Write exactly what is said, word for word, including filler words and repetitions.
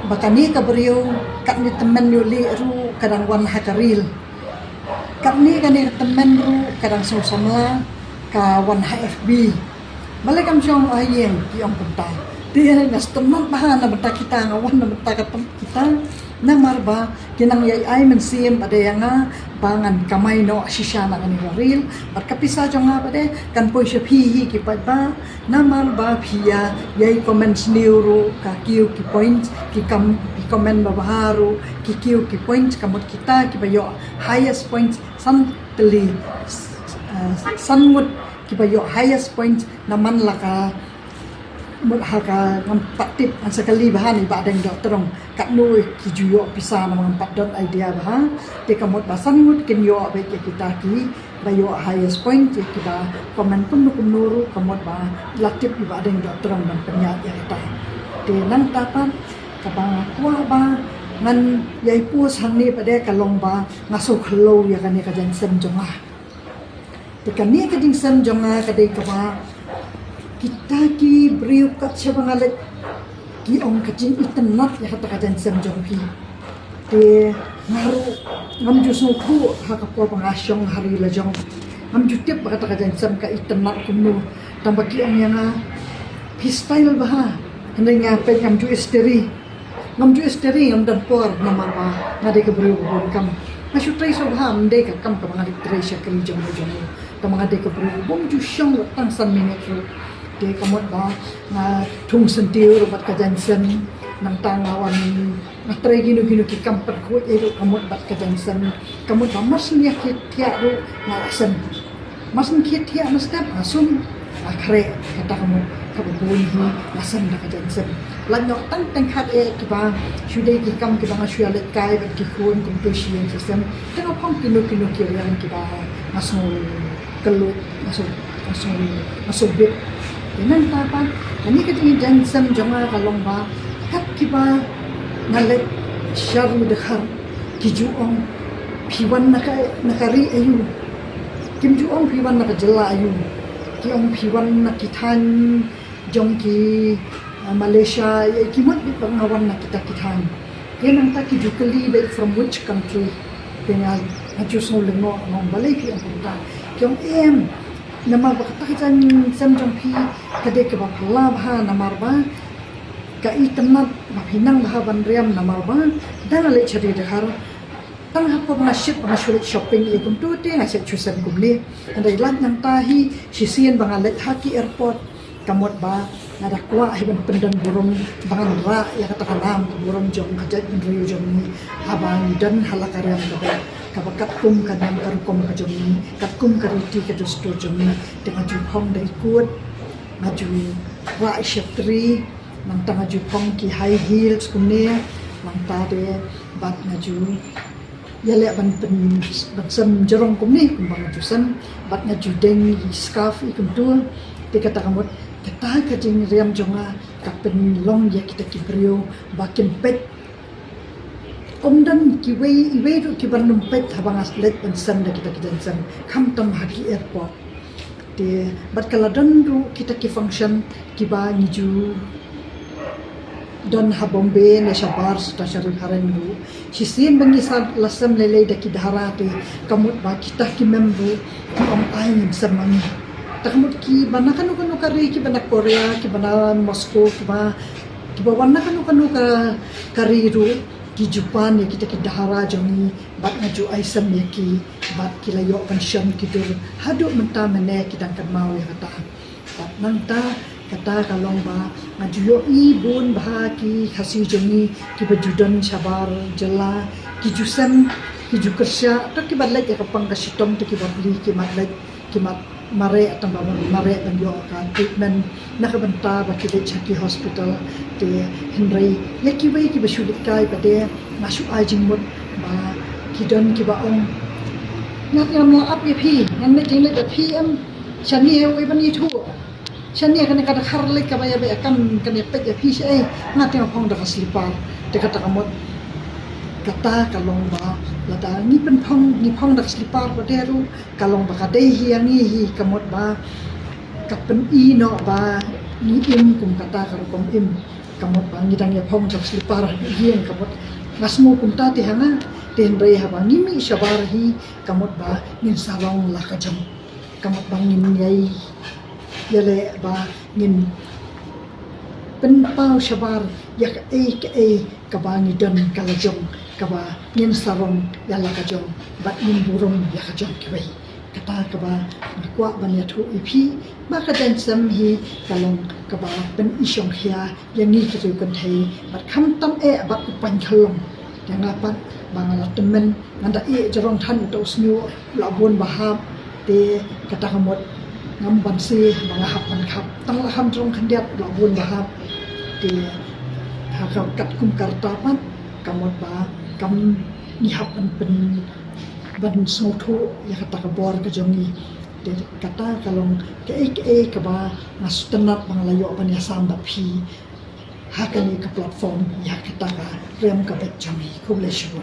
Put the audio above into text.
Ba kane ka briew, katne tymmen ïoh leh ruh ka dang wan ha ka reel. Katne kane ka tymmen ruh ka dang sngewsamla ka wan ha F B. Balei kam shong ha ïing, ki ong kumta. Te nga sngewtynnat bha na bynta kita, nga wan na bynta ka tem kita. Namar ba ki nang ïai ai mynsiem pat ïa nga ba ngan kamai noh shisha na kane ka reel. Bad ka pisa jong nga pat kan poi sha phi hi ki paidbah. Namar ba phi ïa, ïai comment sniew ruh ka kiew ki points, ki kam, ki comment babha ruh ki kiew ki points, ka mut kita kiba ïoh highest points san tylli, eh, san ngut kiba ïoh highest points na man la ka mut ha ka ngam pat tip, ngan sa kylli bha na i Bah Deng Dohtdong. Katno ki ju ïoh pisa namar ngam pat don idea bha. Te ka mut ba san ngut kin ïoh beit ïa kita kiba ïoh highest point, ïa kiba comment kumno kumno ruh ka mut ba la tip i Bah Deng Dohtdong ban pynïaid ïa kita. Te nangta pat kaba nga kwah ba ngan ïai post hangne pat de ka long ba nga sngewkhyllo ïa kane ka jaiñsem jong nga. Te kane ka jingïaseng jong nga ka dei kaba kita ki briew kat shaba nga leit ki ong ka jingitynnat ïa kata ka jingïaseng jong phi. Te nga ruh ngam ju sngewthuh ha ka por ba nga shong ha ri la jong. Ngam ju tip ba kata ka jingïaseng ka itynnat kumno. Tang ba ki ong ïa nga phi style bha. Hynrei nga peit ngam ju isteri. Ngam ju isteri, ngam don por namar ba nga dei ka briew ba bun kam. Nga shu trei shuh bha, ym dei ka kam kaba nga dei trei shakri jong u jong u. Tang ba nga dei ka briew ba bun ju shong tang san minit ruh. Te ka mut ba nga thung syntiew ruh bad ka jingïaseng, nangta nga wan nga trei kino kino ki kam pynkhuid ruh ka mut bad ka jingïaseng. Ka mut ba mar shu ïa ki thiah ruh nga la seng. Mar shu ïa ki thiah na step nga sum, nga khreh, kata ka mut kaba bun hi nga seng da ka jingïaseng. Lait noh tang teng khat eh kiba shu dei ki kam kiba nga shu ïa leit kai bad ki khun kumto shi ïing shi sem. Te nga phong kino kino ki riang kiba nga sngew kylluid, nga sngew, nga sngew, nga sngew bit. Te nangta pat kane ka jingïaseng jong nga ka long ba kat kiba nga leit sha ri dkhar ki ju ong phi wan na ka, na ka ri aïu. Kim ju ong phi wan na ka jylla aïu. Ki ong phi wan na ki thaiñ jong ki, ah, Malaysia, ïa ki mut bit ba nga wan na kita ki thaiñ. Te nangta ki ju kylli beit from which country. Te nga, nga ju sngew lyngngoh, nga ong balei phi ong kumta. Ki ong em, namar ba kata ka jingïaseng jong phi ka dei kaba phylla bha namar ba ka itynnat ba phi nang bha ban riam namar ba dang leit sha ri dkhar. Tang ha por nga shit ba nga shu leit shopping ïa kumto te nga shu shem kumne. Hynrei lait nangta hi shisien ba nga leit ha ki airport ka mut ba nga da kwah hi ban pyndon burom ba ngan rah ïa kata ka nam ka burom jong ka jaitbynriew jong ngi haba ngi don ha la ka riam kaba, kaba katkum ka niam ka rukom ka jong ngi, katkum ka riti ka dustur jong ngi. Te nga ju phong da i kot, nga ju rah i sheptieng, nangta nga ju phong ki high heels kumne, nangta de bad nga ju ïaleh ban pyn, ban sem jrong kumne kumba nga ju sem, bad nga ju deng i scarf i kumto. Te kata ka mut kata ka jingriam jong nga ka pynlong ïa kita ki briew ba kin peit. Ym don kiwei, iwei ruh kiba nym peit haba nga leit ban sem da kita ki jingïaseng, khamtam ha ki airport. Te bad ka la don ruh kita ki function kiba ngi ju don ha Bombay ne shabar sha ta sha ri phareng ruh. Shisien ba ngi sa la sem lei lei da ki dhara te ka mut ba kita ki mem ruh ki ong ai ngin sem ma ngi. Ta ka mut kiba na kano kano ka ri, kiba na Korea, kiba na Moscow, kiba, kiba wan na kano kano ka, ka ri ruh ki ju pan ïa kita ki dhara jong ngi bad nga ju ai sem ïa ki bad ki la ïoh ban shon ki dur haduh mynta mynne ki dang kynmaw ïa kata. Bad nangta kata ka long ba nga ju ïohi bun bha ki Khasi jong ngi kiba ju don shabar jylla ki ju sem, ki ju kyrsha, to kiba leit ïa ka pang ka shitom, to kiba plie ki mat leit, ki mat mareh, tang ba mareh ban ïoh ka treatment na ka bynta ba ki leit sha ki hospital. Te hynrei ïa kiwei kiba shu leit kai pat de nga shu ai jingmut ba ki don kiba ong, nga te ngam lah ap ïa phi, ngan leit jingleit ïa phi em, shane uei ban ïathuh. Shane kane ka dkhar leit kaba ïa beh kam, kane peit ïa phi shaei, nga te nga phong da ka slipar. Te kata ka mut kata ka long ba lada ngi pynphong, ngi phong da ka slipar pat de ruh ka long ba ka dei hi ïa ngi hi, ka mut ba ka pyni noh ba ngi im kum kata ka rukom im. Ka mut ba ngi dang ïa phong jong slipar ha ïing, ka mut nga sngew kumta te ha nga. Te hynrei haba ngi mih shabar hi, ka mut ba ngin sarong la ka jong. Ka mut ba ngin ïai ïaleh ba ngin pynpaw shabar ïa kaei kaei kaba ngi don ka la jong, kaba ngin sarong ïa la ka jong bad ngin burom ïa ka jong kiwei. Kata kaba nga kwah ban ïathuh ïa phi, ba ka jaiñsem hi ka long kaba pynshongkhia ïa ngi ki riew kynthei bad khamtam eh bad u painkhylom. Te nga pat ba nga la tymmen, ngan da ïeh jrong than uta u shñiuh u la bun ba hap. Te kata ka mut ngam banse ba nga hap ban khap, tang la kham jrong khyndiat u la bun ba hap. Te ha ka katkum ka rta pat, ka mut ba kam ngi hap ban pyn ban sngewthuh ïa kata ka bor ka jong ngi. Te kata ka long kaei kaei kaba nga sngewtynnat ba nga la ïoh ban ïasam bad phi ha kane ka platform ïa kata ka rem ka beit jong ngi. Khublei shibun.